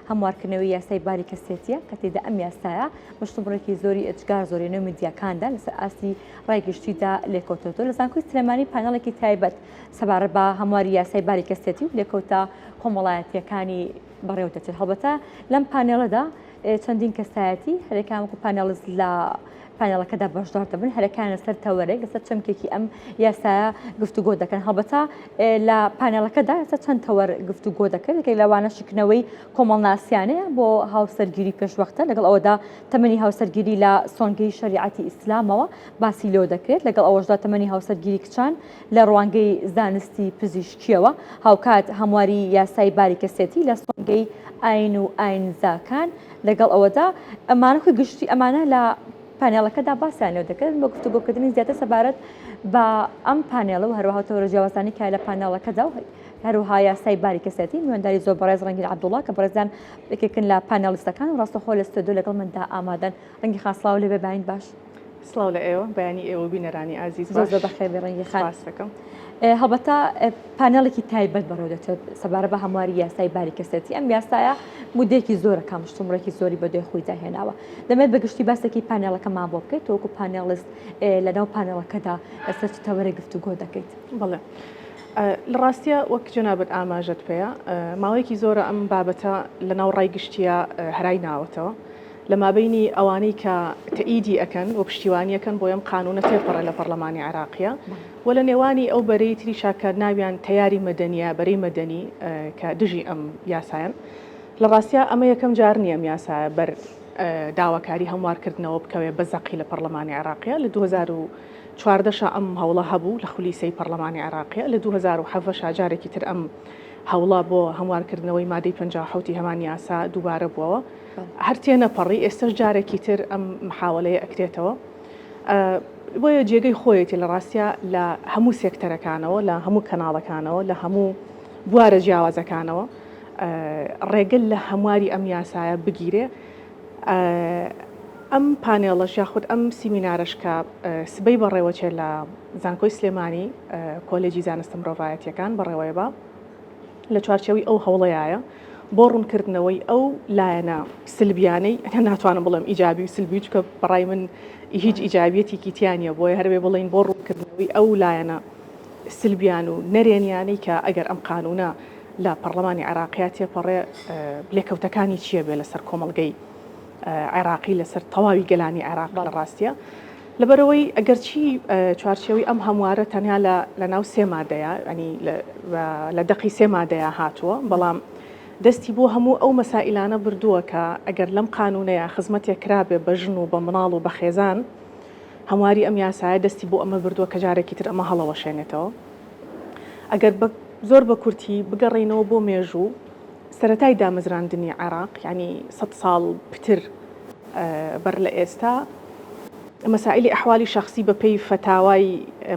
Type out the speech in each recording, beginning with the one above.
هەموارکردنەوەی یاسای باری کەسێتیە کە تێیدا ئەم یاسایە مشتومڕێکی زۆری ئێجگار زۆری نێو میدیاکاندا لەسەر ئاستی ڕای گشتیدا لێکەوتۆتەوە. لە زانکۆی سلێمانی پانێڵێکی تایبەت سەبارەت بە هەمواری یاسای باری کەسێتی و لێکەوتە کۆمەڵایەتییەکانی بەڕێوە دەچێت. هەڵبەتە لەم پانێڵەدا چەندین کەسایەتی هەرێکان وەکو پانێڵست لە پانێڵەکەدا بەشدار دەبن، هەرەکان لەسەر تەوەرێک لەسەر چەمکێکی ئەم یاسایە گفتوگۆ دەکەن. هەڵبەتە لە پانێڵەکەدا ئێستا چەند تەوەر گفتوگۆ دەکرێت، یەکێک لەوانە شیکردنەوەی کۆمەڵناسیانەیە بۆ هاوسەرگیری پێشوەختە، لەگەڵ ئەوەدا تەمەنی هاوسەرگیری لە سۆنگەی شەریعەتی ئیسلامەوە باسی لێوە دەکرێت، لەگەڵ ئەوەشدا تەمەنی هاوسەرگیری کچان لە ڕوانگەی زانستی پزیشکییەوە، هاوکات هەمواری یاسای باری کەسێتی لە سۆنگەی ئاین و ئاینزاکان، لەگەڵ ئەوەدا ئەمانە کۆی گشتی ئەمانە لە پانێڵەکەدا باسیان لێوە دەکرێت بۆ گفتوگۆکردنی زیاتر سەبارەت بە ئەم پانێڵە و هەروەها تەوەرە جیاوازانی کە لە پانێڵەکەدا و هەروەها یاسای باری کەسێتی میوانداری زۆر بەڕێز ڕەنگین عەبدوڵڵا کە بەڕێزیان یەکێکن لە پانێڵیستەکان و ڕاستەوخۆ لە ستۆدیۆ لەگەڵ مندا ئامادەن. ڕەنگین خان سڵاو لێ بێ بەیانیت باش. سڵاو لە ئێوە، بەیانی ئێوە و بینەرانی ئازیز باش. زۆر زۆر بەخێر بێی ڕەنگین خان. سپاست دەکەم. هەڵبەتە پانێڵێکی تایبەت بەڕێوە دەچێت سەبارەت بە هەمواری یاسای باری کەسێتی. ئەم یاسایە مودەیەکی زۆرە کە مشتومڕێکی زۆری بەدوای خۆیدا هێناوە. دەمەوێت بە گشتی باسێکی پانێڵەکەمان بۆ بکەیت، تۆ وەکو پانێڵست لەناو پانێڵەکەدا لەسەر چ تەوەرێک گفتوگۆ دەکەیت؟ بەڵێ. لە ڕاستیا وەک جەنابت ئاماژەت پێیە ماوەیەکی زۆرە ئەم بابەتە لەناو ڕای گشتییا هەرای ناوەتەوە. لە مابەینی ئەوانەی کە تەئیدی ئەکەن و پشتیوانی ئەکەن بۆ ئەم قانوونە تێپەڕێ لە پەڕلەمانی عێراقیا و لە نێوانی ئەو بەرەی تریشا کە ناویان تەیاری مەدەنیە، بەرەی مەدەنی، کە دژی ئەم یاسایەن. لە ڕاستیا ئەمە یەکەم جار نییە ئەم یاسایە بەر داواکاری هەموارکردنەوە بکەوێ بە زەقی لە پەڕلەمانی عێراقیا. لە 2014 شا ئەم هەوڵە هەبوو لە خولی سێی پەڕلەمانی عێراقیا، لە 2017 شا جارێکی تر ئەم هەوڵە بۆ هەموارکردنەوەی مادەی 57 ی هەمان یاسا دووبارە بووەوە. هەر تێنەپەڕی ئێستەش جارێکی تر ئەم محاوەلەیە ئەکرێتەوە بۆیە جێگەی خۆیەتی لە ڕاستیا لە هەموو سێکتەرەکانەوە لە هەموو کەناڵەکانەوە لە هەموو بوارە جیاوازەکانەوە ڕێگە لە هەمواری ئەم یاسایە بگیرێ ئەم پانێڵەش یاخود ئەم سیمینارەش کە سبەی بەڕێوەچێ لە زانکۆی سلێمانی کۆلێجی زانستە مرۆڤایەتیەکان بەڕێوەیە بە لە چوارچێوەی ئەو هەوڵەیایە بۆ ڕوونکردنەوەی ئەو لایەنە سلبیانەی ناتوانم بڵێم ئیجابی و سلبی چکە بەڕای من هیچ ئیجابیەتێکی تیا نییە بۆیە هەربێ بڵین بۆ ڕوونکردنەوەی ئەو لایەنە سلبیان و نەرێنیانەی کە ئەگەر ئەم قانونە لە پەرلەمانی عێراقیا تێپەڕێ لێکەوتەکانی چییە بێ لەسەر کۆمەڵگەی عێراقی لەسەر تەواوی گەلانی عێراق لە ڕاستیە لەبەرئەوەی ئەگەرچی چوارچێوەی ئەم هەموارە تەنیا لە لەناو سێ مادەیە ینی لە دەقی سێ مادەیە هاتووە بەڵام دەستی بۆ هەموو ئەو مەسائیلانە بردووە کە ئەگەر لەم قانونەیە خزمەتێک کرابێ بە ژن و بە مناڵ و بە خێزان هەمواری ئەم یاسایە دەستی بۆ ئەمە بردووە کە جارێکی تر ئەمە هەڵەوەشێنێتەوە ئەگەر بە زۆر بە کورتی بگەڕێینەوە بۆ مێژوو سەرەتای دامەزراندنی عێراق یانی سەد ساڵ پتر بەر لە ئێستا مەسائیلی ئەحوالی شەخسی بە پێی فەتاوای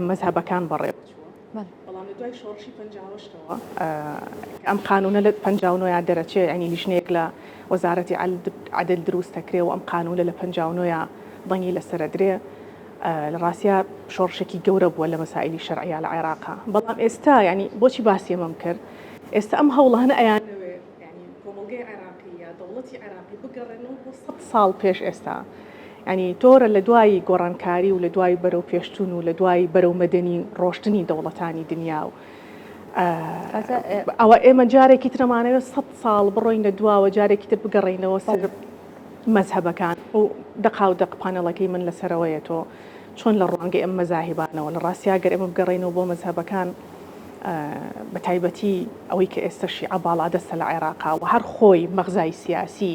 مەزهەبەکان بەڕێوە چووە. بەڵام لە دوای شۆڕشی پەنجاوەشتەوە کە ئەم قانوونە لە 59 یا دەرەچێ یانی لیژنەیەک لە وەزارەتی عەدل دروست دەکرێ و ئەم قانوونە لە 59 یا دەنگی لەسەر ئەدرێ لە ڕاستیا شۆڕشێکی گەورە بووە لە مەسائیلی شەرعیا لە عێراقا بەڵام ئێستا یانی بۆچی باسی ئەمەم کرد ئێستا ئەم هەوڵانە ئەیانەوێ یانی کۆمەڵگەی عێراقی یا دەوڵەتی عێراقی بگەڕێنەوە بۆ سەد ساڵ پێش ئێستا یانی تۆرە لە دوای گۆڕانکاری و لە دوای بەرەو پێشچوون و لە دوای بەرەو مەدەنی ڕۆشتنی دەوڵەتانی دنیا و ئەوە ئێمە جارێکی ترەمانەوێت سەد ساڵ بڕۆین لە دواوە جارێکی تر بگەڕێینەوە سەر مەزهەبەکان و دەقاو دەق پانێڵەکەی من لەسەرەوەیە تۆ چۆن لە ڕوانگەی ئەم مەزاهیبانەوە لە ڕاستیا گەر ئێمە بگەڕێینەوە بۆ مەزهەبەکان بە تایبەتی ئەوەی کە ئێستا شیعە باڵادەستە لە عێراقا و هەر خۆی مەغزای سیاسی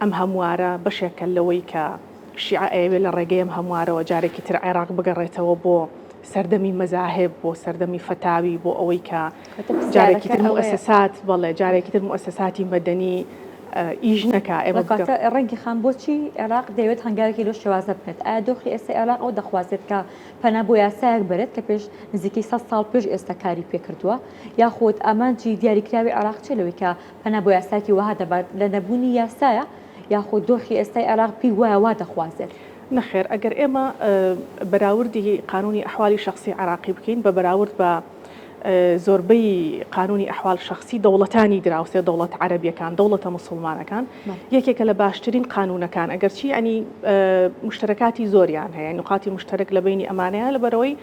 ئەم هەموارە بەشێکە لەوەی کە شیعە ئەیەوێت لە ڕێگەی ئەم هەموارەوە جارێکی تر عێراق بگەڕێتەوە بۆ سەردەمی مەزاهب بۆ سەردەمی فەتاوی بۆ ئەوەی کە جارێکی تر موئەسەسات بەڵێ جارێکی تر موئەسەساتی مەدەنی ئیش نەکا ئێمە کەواتە ڕەنگی خان بۆچی عێراق دەیەوێت هەنگاوێکی لەو شێوازە بنێت؟ ئایا دۆخی ئێستا عێراق ئەوە دەخوازێت کە پەنا بۆ یاسایەک بەرێت کە پێش نزیکەی سەد ساڵ پێش ئێستا کاری پێکردووە؟ یاخود ئامانجی دیاریکراوی عێراق چیە لەوەی کە پەنا بۆ یاسایەکی وەها دەبات لە نەبوونی یاسایە یاخود دۆخی ئێستای عێراق پێی وایە وا دەخوازێت؟ نەخێر ئەگەر ئێمە بەراوردی قانونی ئەحوالی شەخسی عێراقی بکەین بە بەراورد بە. زۆربەی قانونی ئەحوال شەخسی دەوڵەتانی دراوسێ دەوڵەتە عەرەبیەکان دەوڵەتە موسڵمانەکان یەکێکە لە باشترین قانونەکان ئەگەرچی ینی مشتەرەکاتی زۆریان هەیە نقاتی مشتەرەک لە بینی ئەمانەیە لەبەرەوەی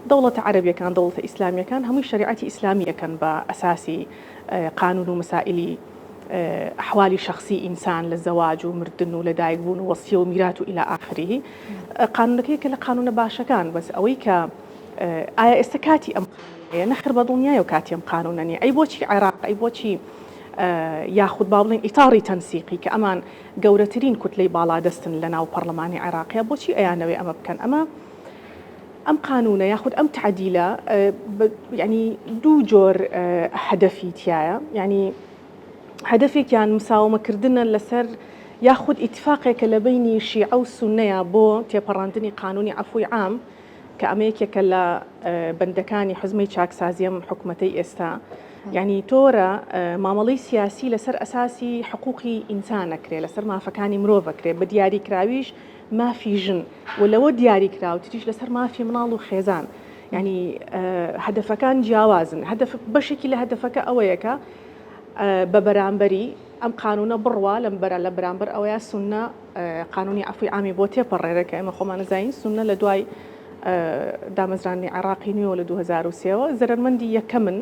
دەوڵەتە عەرەبیەکان دەوڵەتە ئیسلامیەکان هەمووی شەریعەتی ئیسلامی ئەکەن بە ئەساسی قانون و مسائلی ئەحوالی شەخسی ئینسان لە زەواج و مردن و لەدایک بوون و وەسیە و میرات و ئیلا ئاخریه قانونەکە یەکێکە لە قانونە باشەکان بەس ئەوەی کە ئایا ئێستا کاتی ئەم قانونەیە؟ نەخێر بە دڵنیایەوە کاتی ئەم قانونە نییە. ئەی بۆچی عێراق؟ ئەی بۆچی یاخود با بڵێین ئیتاڕی تەنسیقی کە ئەمان گەورەترین کوتلەی باڵادەستن لە ناو پەڕلەمانی عێراقیا بۆچی ئەیانەوێ ئەمە بکەن؟ ئەمە ئەم قانونە یاخود ئەم تەعدیلە یعنی دوو جۆر هەدەفی تایە یعنی هەدەفێکیان مساومەکردنە لەسەر یاخود ئیتفاقێکە لە بینی شیعە و سوننەیە بۆ تێپەڕاندنی قانونی عەفوی عام کە ئەمە یەکێکە لە بەندەکانی حزمەی چاکسازی ئەم حکومەتەی ئێستا یعنی تۆرە مامەڵەی سیاسی لەسەر ئەساسی حقوقی ئینسان نەکرێ لەسەر مافەکانی مرۆڤ کرێ بە دیاریکراویش مافی ژن و لەوە دیاریکراوتریش لەسەر مافی مناڵ و خێزان یعنی هەدەفەکان جیاوازن هەدەف بەشێکی لە هەدەفەکە ئەوەیە کە بە بەرامبەری ئەم قانونە بڕوا لەم بەرە لە بەرامبەر ئەوەیە سوننە قانونی عەفوی عامی بۆ تێپەڕێنێ کە ئێمە خۆمان ئەزانین سوننە لە دوای دامەزراندنی عێراقی نوێوە لە 2003ەوە زەرەرمەندی یەکەمن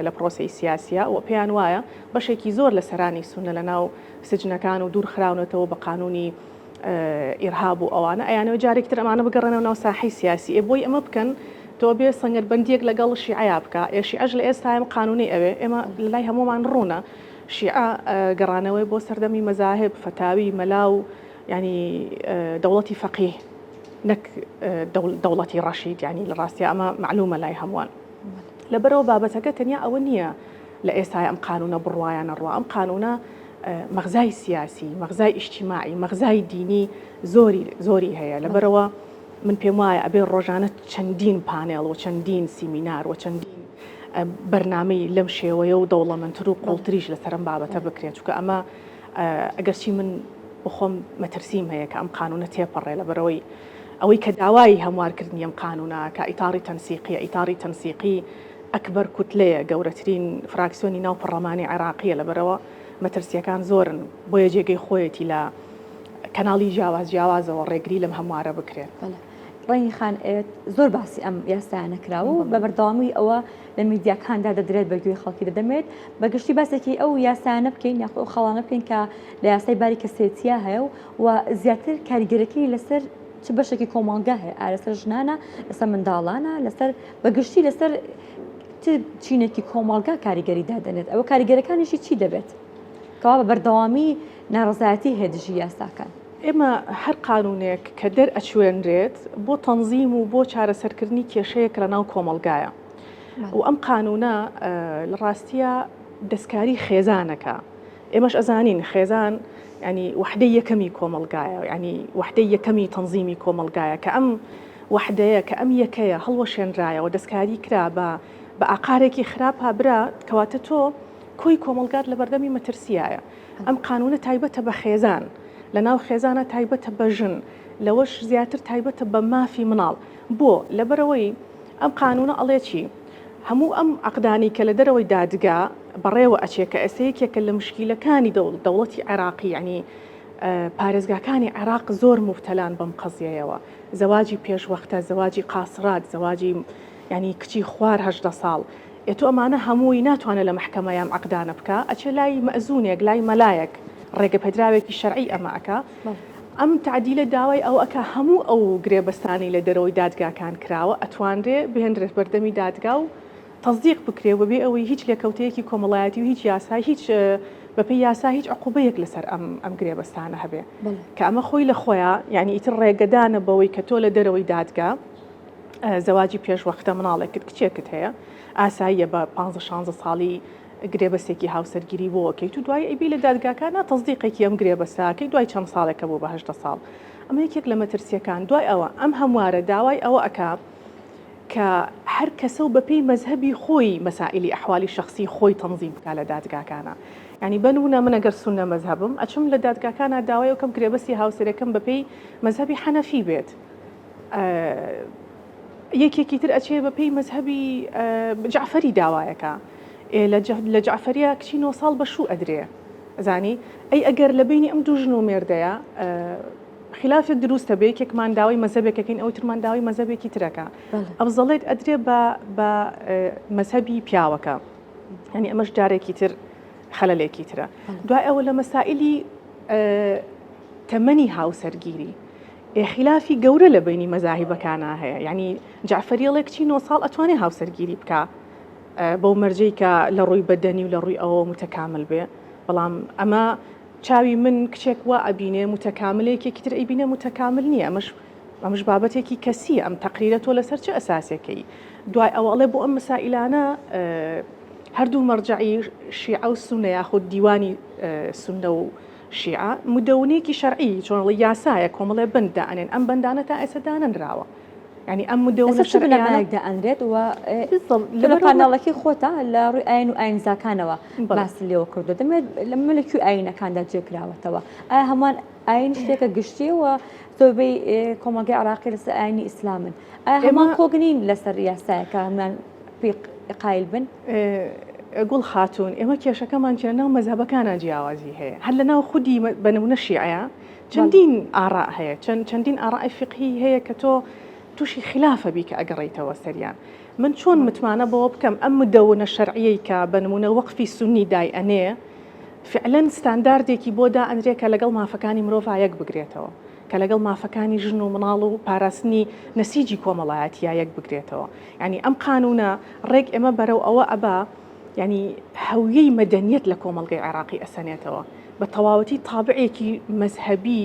لە پرۆسەی سیاسیە و پێیان وایە بەشێکی زۆر لە سەرانی سوننە لە ناو سجنەکان و دوور خراونەتەوە بە قانونی ئیرهاب و ئەوانە ئەیانەوە جارێکی تر ئەمانە بگەڕێنەوە ناو ساحەی سیاسی ئێ بۆی ئەمە بکەن تۆ بێ سەنگەربەندیەک لەگەڵ شیعەیا بکە ئێ شیعەش لە ئێستا ئەم قانونەی ئەوێ ئێمە لەلای هەموومان ڕوونە شیعە گەڕانەوەی بۆ سەردەمی مەزاهب، فەتاوی، مەلا و یانی دەوڵەتی فەقیه نەک دەوڵەتی ڕەشید یانی لە ڕاستیا ئەمە مەعلومە لای هەمووان. لەبەرئەوە بابەتەکە تەنیا ئەوە نییە لە ئێستای ئەم قانونە بڕوا یا نەڕوا، ئەم قانونە مەغزای سیاسی، مەغزای ئیجتیماعی، مەغزای دینی زۆری زۆری هەیە. لەبەرئەوە من پێم وایە ئەبێ ڕۆژانە چەندین پانێڵ و چەندین سیمینار و چەندین بەرنامەی لەم شێوەیە و دەوڵەمەندتر و قوڵتریش لەسەر ئەم بابەتە بکرێت چونکە ئەمە ئەگەرچی من بخۆم مەترسیم هەیە کە ئەم قانونە تێپەڕێ لەبەرەوەی ئەوەی کە داوای هەموارکردنی ئەم قانونە کە ئیتاڕی تەنسیقیە ئیتاڕی تەنسیقی ئەکبەر کوتلەیە گەورەترین فراکسیۆنی ناو پەڕلەمانی عێراقیە لەبەرەوە مەترسیەکان زۆرن بۆیە جێگەی خۆیەتی لە کەناڵی جیاواز جیاوازەوە ڕێگری لەم هەموارە بکرێت. ڕەنگی خان زۆر باسی ئەم یاسایانە کراوە و بە بەردەوامی ئەوە لە میدیاکاندا دەدرێت بە گوێی خەڵکی دەدەمێت بە گشتی باسێکی ئەو یاسایانە بکەین یاخۆ ئەو خاڵانە بکەین کە لە یاسای باری کەسێتیە هەیە و و زیاتر کاریگەرەکەی لەسەر چ بەشێکی کۆمەڵگا هەیە ئا لەسەر ژنانە لەسەر منداڵانە لەسەر بە گشتی لەسەر چ چینێکی کۆمەڵگا کاریگەری دادەنێت ئەوە کاریگەرەکانیشی چی دەبێت کەوا بە بەردەوامی ناڕەزایەتی هەیە دژی یاساکان. ئێمە هەر قانوونێک کە دەرئەچوێنرێت بۆ تەنزیم و بۆ چارەسەرکردنی کێشەیەک لە ناو کۆمەڵگایە و ئەم قانوونە لە ڕاستیە دەستکاری خێزانەکە ئێمەش ئەزانین خێزان ینی وحدەی یەکەمی کۆمەڵگایە ینی وحدەی یەکەمی تەنزیمی کۆمەڵگایە کە ئەم وحدەیە کە ئەم یەکەیە هەڵوەشێنرایەوە دەستکاری کرا بە بە ئاقارێکی خراپا برا کەواتە تۆ کۆی کۆمەڵگات لە بەردەمی مەترسیایە. ئەم قانونە تایبەتە بە خێزان، لە ناو خێزانا تایبەتە بە ژن، لەوەش زیاتر تایبەتە بە مافی مناڵ. بۆ؟ لەبەرئەوەی ئەم قانونە ئەڵێ چی؟ هەموو ئەم عەقدانەی کە لە دەرەوەی دادگا بەڕێوە ئەچێ کە ئێستا یەکێکە لە مشکیلەکانی دەوڵەتی عێراقی یانی پارێزگاکانی عێراق زۆر موبتەلان بەم قەزیەیەوە زەواجی پێشوەختە، زەواجی قاسرات، زەواجی یانی کچی خوار 18 ساڵ ئێ تۆ ئەمانە هەمووی ناتوانێ لە مەحکەمە یام عەقدانە بکا ئەچێ لای مەئزونێک لای مەلایەک ڕێگە پێدراوێکی شەرعی ئەمە ئەکا ئەم تەعدیلە داوای ئەوە ئەکا هەموو ئەو گرێبەستانەی لە دەرەوەی دادگاکان کراوە ئەتوانرێ بهێنرێت بەردەمی دادگا و تەسدیق بکرێ بەبێ ئەوەی هیچ لێکەوتەیەکی کۆمەڵایەتی و هیچ یاسا هیچ بەپێی یاسا هیچ عقوبەیەک لەسەر ئەم ئەم گرێبەستانە هەبێ کە ئەمە خۆی لە خۆیان یعنی ئیتر ڕێگەدانە بەوەی کە تۆ لە دەرەوەی دادگا زەواجی پێش وەختە مناڵێکت کچێکت هەیە ئاساییە بە پانزە شانزە ساڵی گرێبەستێکی هاوسەرگیری بۆ ئەکەیت و دوای ئەیبی لە دادگاکانە تەزدیقێکی ئەم گرێبەستەکەی دوای چەند ساڵێکە بوو بە هەژدە ساڵ ئەمە یەکێک لە مەترسیەکان دوای ئەوە ئەم هەموارە داوای ئەوە ئەکا کە هەر کەسە و بەپێی مەزهەبی خۆی مەسائلی ئەحوالی شخصی خۆی تەنزیم بکا لە دادگاکانە یعنی بەنمونە من ئەگەر سوننە مەزهەبم ئەچم لە دادگاکانە داوای ئەوکەم گرێبەستی هاوسەرەکەم بەپێی مەزهەبی حەنەفی بێت. یەکێکی تر ئەچێ بە پێی مەزهەبی جەعفەری داوایەکە ئێ لە جەعفەریە کچی نۆ ساڵ بە شوو ئەدرێ ئەزانی ئەی ئەگەر لە بینی ئەم دوو ژن و مێردەیە خلافێک دروستە بێ یەکێکمان داوای مەزەبێکەکەین ئەوی ترمان داوای مەزەبێکی ترەکە ئەفزەڵێت ئەدرێ بە بە مەزهەبی پیاوەکە یعنی ئەمەش جارێکی تر خەلەلێکی ترە دوای ئەوە لە مەسائلی تەمەنی هاوسەرگیری ئێ خیلافی گەورە لە بەینی مەزاهیبەکانا هەیە یانی جەعفەری ئەڵێ کچی نۆ ساڵ ئەتوانێ هاوسەرگیری بکا بەو مەرجەی کە لە ڕووی بەدەنی و لە ڕووی ئەوە متەکامل بێ بەڵام ئەمە چاوی من کچێک وا ئەبینێ متەکامل یەکێکی تر ئەیبینێ متەکامل نییە ئەمەش ئەمەش بابەتێکی کەسیە ئەم تەقریرە تۆ لەسەر چ ئەساسێکەی دوای ئەوە ئەڵێ بۆ ئەم مەسائیلانە هەردوو مەرجەعی شیعە و سوننە یاخود دیوانی سوننە و شیعە مدەونەیەکی شەرعی چۆن ئەڵێی یاسایە کۆمەڵێ بەند دائەنێن ئەم بەندانە تا ئێستا دانەنراوە یعنی ئەم مدەونە لەسەر چ بنەمایەک دائەنرێت و لە پانێڵەکەی خۆتا لە ڕووی ئاین و ئاینزاکانەوە باست لێوە کردو دەمێت لەمە لە کوێ ئاینەکاندا جێکراوەتەوە ئایا هەمان ئاین شتێکە گشتیە و زۆربەی کۆمەڵگەی عراقی لەسەر ئاینی ئیسلامن ئایا هەمان کۆک نین لەسەر یاسایەکە هەمان پێی قایل بن؟ گوڵ خاتوون ئێمە کێشەکەمان چیە لەناو مەزهەبەکانا جیاوازی هەیە هەر لەناو خودی بە نمونە شیعەیە چەندین ئاراء هەیە چەند چەندین ئاراء فیقهی هەیە کە تۆ تووشی خلافە بی کە ئەگەڕێیتەوە سەریان من چۆن متمانە بەوە بکەم ئەم مدەونە شەرعیەی کە بە نمونە وەقفی سوننی دای ئەنێ فعلەن ستانداردێکی بۆ دائەنرێ کە لەگەڵ مافەکانی مرۆڤا یەک بگرێتەوە کە لەگەڵ مافەکانی ژن و منداڵ و پاراستنی نەسیجی کۆمەڵایەتییا یەک بگرێتەوە یانی ئەم قانوونە ڕێک ئێمە بەرەو ئەوە ئەبا یانی هەویەی مەدەنیەت لە کۆمەڵگەی عێراقی ئەسەنێتەوە بە تەواوەتی تابعێکی مەزهەبی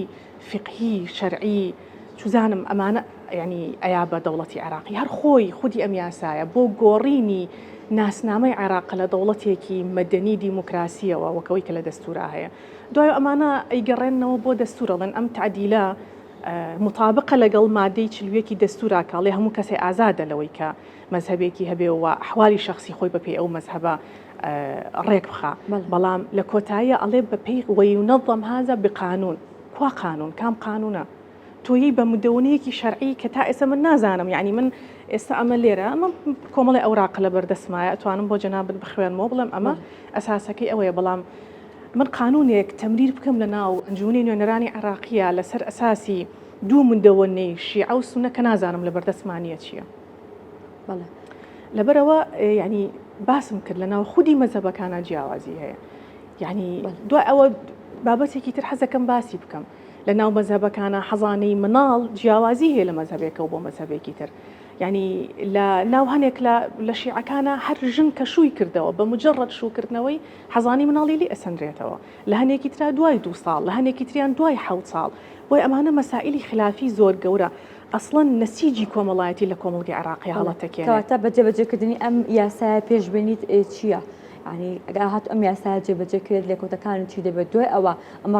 فیقهی شەرعی چوزانم ئەمانە یانی ئەیا بە دەوڵەتی عێراقی هەر خۆی خودی ئەم یاسایە بۆ گۆڕینی ناسنامەی عێراق لە دەوڵەتێکی مەدەنی دیموکراسیەوە وەکەوەی کە لە دەستورا هەیە دوای ئەمانە ئەیگەڕێننەوە بۆ دەستور ئەڵێن ئەم تەعدیلە موتابقە لەگەڵ مادەی 41 ی دەستورا کە ئەڵێ هەموو کەسێ ئازادە لەوەی کە مەزهەبێکی هەبێ و ئەحوالی شەخسی خۆی بەپێی ئەو مەزهەبە ڕێک بخا بەڵام لە کۆتاییە ئەڵێ بەپێی وينظم هذا بقانون کوا قانون کام قانونە تۆ یەی بە مدەونەیەکی شەرعی کە تا ئێستا من نازانم یعنی من ئێستا ئەمە لێرە ئەمە کۆمەڵی ئەوراقە لە بەردەستمایە ئەتوانم بۆ جەنابت بخوێنمەوە بڵێم ئەمە ئەساسەکەی ئەوەیە بەڵام من قانونێک تەمریر بکەم لە ناو ئەنجومەنی نوێنەرانی عێراقیە لەسەر ئەساسی دوو مدەوەنەی شیعە و سونە کە نازانم لە بەردەستما نییە چییە. بەڵێ. لەبەرئەوە یعنی باسم کرد لە ناو خودی مەزهەبەکانا جیاوازی هەیە. یعنی دوای ئەوە بابەتێکی تر حەزەکەم باسی بکەم. لە ناو مەزهەبەکانا حەزانەی مناڵ جیاوازی هەیە لە مەزهەبێکەوە بۆ مەزهەبێکی تر. یانی لە ناو هەنێک لە لە شیعەکانا هەر ژن کە شووی کردەوە بە مجەڕەد شووکردنەوەی حەزانی مناڵی لێ ئەسەنرێتەوە لە هەنێکی ترا دوای دوو ساڵ لە هەنێکی تریان دوای حەوت ساڵ بۆیە ئەمانە مەسائیلی خلافی زۆر گەورە ئەسڵەن نەسیجی کۆمەڵایەتی لە کۆمەڵگەی عێراقی هەڵەتەکێنێ. کەواتە بە جێبەجێکردنی ئەم یاسایە پێشبینیت چییە؟ یانی ئەگەر هاتوو ئەم یاسایە جێبەجێ کرێت لێکەوتەکانی چی دەبێت دوای ئەوە ئەمە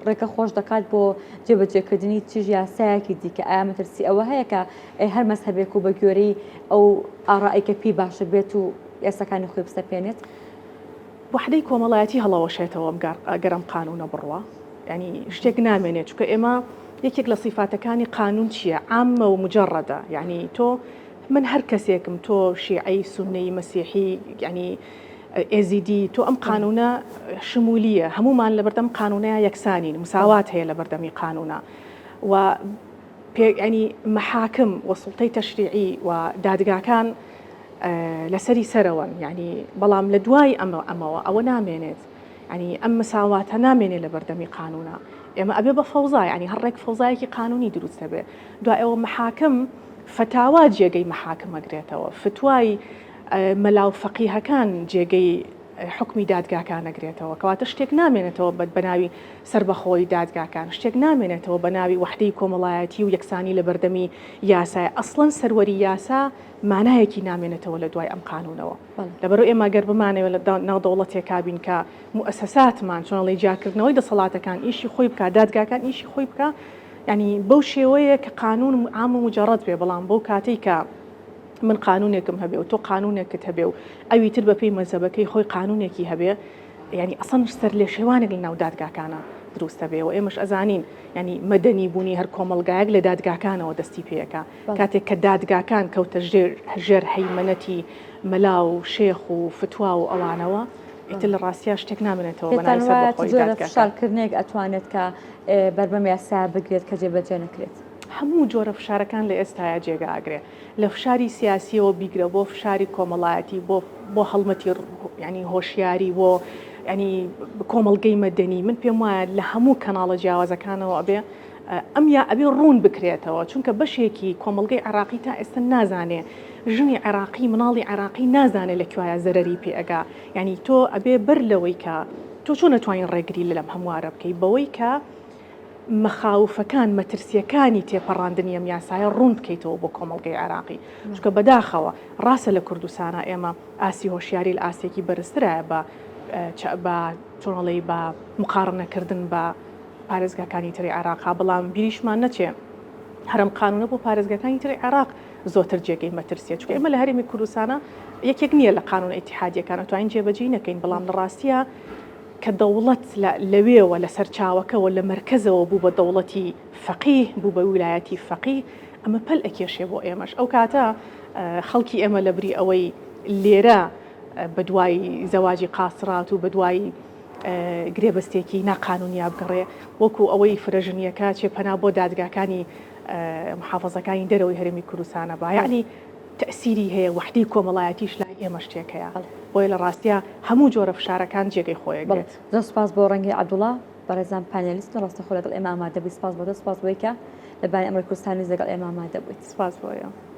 ڕێگە خۆش دەکات بۆ جێبەجێکردنی چ یاسایەکی دیکە ئایا مەترسی ئەوە هەیە کە هەر مەزهەبێک و بە گوێرەی ئەو ئاڕایی کە پێی باشە بێت و یاساکانی خۆی بسەپێنێت؟ وەحدەی کۆمەڵایەتی هەڵەوەشێتەوە گەر ئەم قانوونە بڕوا یانی شتێک نامێنێت چونکە ئێمە یەکێک لە سیفاتەکانی قانوون چییە عامە و مجەڕەدە یانی تۆ من هەر کەسێکم تۆ شیعەی سوننەی مەسیحی یانی ئێزیدی تۆ ئەم قانونە شمولیە هەمومان لەبەردەم قانونەیە یەکسانین مساوات هەیە لەبەردەمی قانونە و ینی محاکم و سوڵتەی تەشریعی و دادگاکان لەسەری سەرەوەن یعنی بەڵام لە دوای ئەمە ئەمەوە ئەوە نامێنێت ینی ئەم مساواتە نامێنێ لە بەردەمی قانونە ئێمە ئەبێ بە فەوزا ینی هەر ڕێک فەوزایەکی قانونی دروست دەبێ دوای ئەوە محاکم فەتاوا جێگەی محاکم ئەگرێتەوە فتوای مەلا و فەقیهەکان جێگەی حوکمی دادگاکان ئەگرێتەوە، کەواتە شتێک نامێنێتەوە بە ناوی سەربەخۆیی دادگاکان، شتێک نامێنێتەوە بە ناوی وەحدەی کۆمەڵایەتی و یەکسانی لە بەردەمی یاسای، ئەسڵەن سەروەری یاسا مانایەکی نامێنێتەوە لە دوای ئەم قانوونەوە. لەبەرئەوە ئێمە گەر بمانەوێت لە ناو دەوڵەتێکا بین کە موئەسەساتمان چۆن ئەڵێی جیاکردنەوەی دەسەڵاتەکان ئیشی خۆی بکا، دادگاکان ئیشی خۆی بکا، یانی بەو شێوەیە کە قانوون عام و موجەڕەد بێ، بەڵام بەو کاتەی کە من قانونێکم هەبێ و تۆ قانونێکت هەبێ و ئەوی تر بەپێی مەزهەبەکەی خۆی قانونێکی هەبێ یعنی ئەسڵەن سەرلێشێوانێک لە ناو دادگاکانە. دروستە بێ و ئێمەش ئەزانین ینی مەدەنی بوونی هەر کۆمەڵگایەک لە دادگاکانەوە دەستی پێەکە کاتێک کە دادگاکان کەوتە ژێر ژێر هەیمەنەتی مەلا و شێخ و فتوا و ئەوانەوە ئیتر لە ڕاستیا شتێک نامێنێتەوە بە ناوی سەربەخۆیی دادگاکان. فشارکردنێک ئەتوانێت کە بەر بەم یاسایە بگرێت کە جێبەجێ نەکرێت؟ هەموو جۆرە فشارەکان لە ئێستایا جێگا ئەگرێ لە فشاری سیاسیەوە بیگرە بۆ فشاری کۆمەڵایەتی بۆ بۆ هەڵمەتی ینی هۆشیاری بۆ ینی کۆمەڵگەی مەدەنی من پێم وایە لە هەموو کەناڵە جیاوازەکانەوە ئەبێ ئەم یا ئەبێ ڕوون بکرێتەوە چونکە بەشێکی کۆمەڵگەی عێراقی تا ئێستا نازانێ ژنی عێراقی مناڵی عێراقی نازانێ لە کوایە زەرەری پێ ئەگا یعنی تۆ ئەبێ بەر لەوەی کە تۆ چۆن ئەتوانی ڕێگری لەم هەموارە بکەی بەوەی کە مەخاوفەکان مەترسیەکانی تێپەڕاندنی ئەم یاسایە ڕوون بکەیتەوە بۆ کۆمەڵگەی عێراقی چونکە بەداخەوە ڕاستە لە کوردستانا ئێمە ئاستی هۆشیاری لە ئاستێکی بەرزترایە بە بە چۆنڵی بە مقاڕنەکردن بە پارێزگاکانی تری عێراقا، بەڵام بیریشمان نەچێ هەر ئەم قانونە بۆ پارێزگاکانی تری عێراق زۆتر جێگەی مەترسیە، چونکە ئێمە لە هەرێمی کوردستانا یەکێک نییە لە قانونە ئیتیحادیەکان ئەتوانین جێبەجێی نەکەین، بەڵام لە ڕاستیا کە دەوڵەت لەوێوە لە سەرچاوەکەوە لە مەرکەزەوە بوو بە دەوڵەتی فەقیه، بوو بە ویلایەتی فەقیه، ئەمە پەل ئەکێشێ بۆ ئێمەش. ئەو کاتە خەڵکی ئێمە لەبری ئەوەی لێرە بەدوای زەواجی قاسرات و بەدوای گرێبەستێکی ناقانونیا بگەڕێ وەکو ئەوەی فرەژنیەکە چێ پەنا بۆ دادگاکانی محافظەکانی دەرەوەی هەرێمی کوردستانە با یعنی تەسیری هەیە وەحدەی کۆمەڵایەتیش لای ئێمە شتێک هەیە بۆیە لە ڕاستیا هەموو جۆرە فشارەکان جێگەی خۆی گرێت. زۆر سپاس بۆ ڕەنگی عەبدوڵا بەڕێزان پانێلیست و ڕاستەخۆ لەگەڵ ئێمە ئامادە بووی سپاس بۆ تۆ سپاس بۆی کە لە بانی ئەمڕۆی کوردستان نیوز لەگەڵ ئێمە ئامادە بوویت. سپاس بۆ ئێوە.